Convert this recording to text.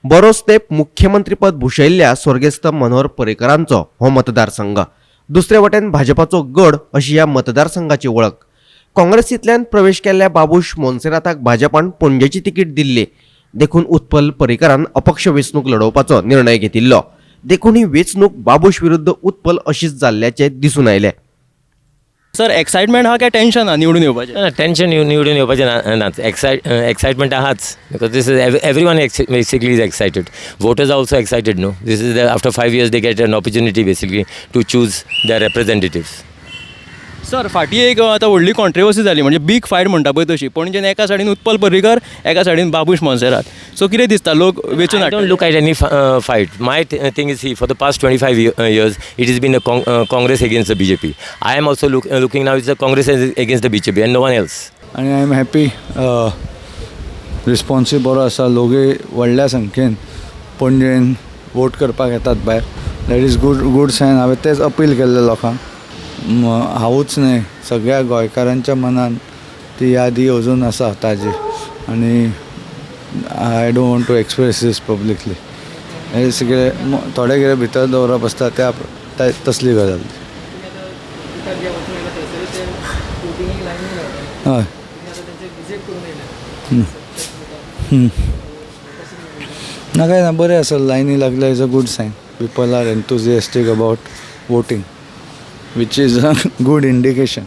बरोच तेंप मुख्यमंत्रीपद भुशयल्ल्या स्वर्गेस्त मनोहर पर्रीकरांचो हो मतदारसंघ. दुसरे वटेन भाजपाचो गड अशी ह्या मतदारसंघाची वळख. काँग्रेसींतल्यान प्रवेश केल्ल्या बाबूश मोन्सेराताक भाजपान पणजेची तिकीट दिल्ली, देखून उत्पल पर्रीकरान अपक्ष वेंचणूक लढोवपाचो निर्णय घेतिल्लो. देखून ही वेंचणूक बाबूश विरुद्ध उत्पल अशीच जाल्ल्याचें दिसून आयलें. सर, एक्सायटमेंट आहा काय टेन्शन आहा निवडून येवपाचें? ना, टेन्शन निवडून येवपाचें ना नाच. एक्सायटमेंट आहाच, because this is everyone basically is excited. Voters are also excited, no? This is after 5 years they get an opportunity basically to choose their representatives. Sir, फाटीं एक आतां व्हडली कॉन्ट्रोवर्सी जाली, म्हणजे बीग फायट म्हणटा पळय तशी. पणजेन एका सायडीन उत्पल पर्रीकर, एका सायडीन बाबूश मोन्सेरात. सो कितें दिसता, लोक वेंचून I don't हाडटले? Look at any fight. My thing is, see, for the past 25 years, it has been the Congress against the BJP. I am also looking now, it's the Congress against the BJP and no one else. आनी I am happy. रिस्पॉन्सूय बरो आसा. लोकूय व्हडल्या संख्येन पणजेन vote करपाक येतात भायर. That is good, good sign. हांवें तेंच अपील केल्लें लोकांक. हांवूच न्हय, सगळ्या गोंयकारांच्या मनान ती यादी अजून आसा ताजी आनी I don't want to express this publicly. हें सगळें थोडें कितें भितर दवरप आसता, त्या तसली गजाल. हय. ना, काय ना, बरें आसा. लायनी लागल्या is a good sign. People are enthusiastic about voting, which is a good indication.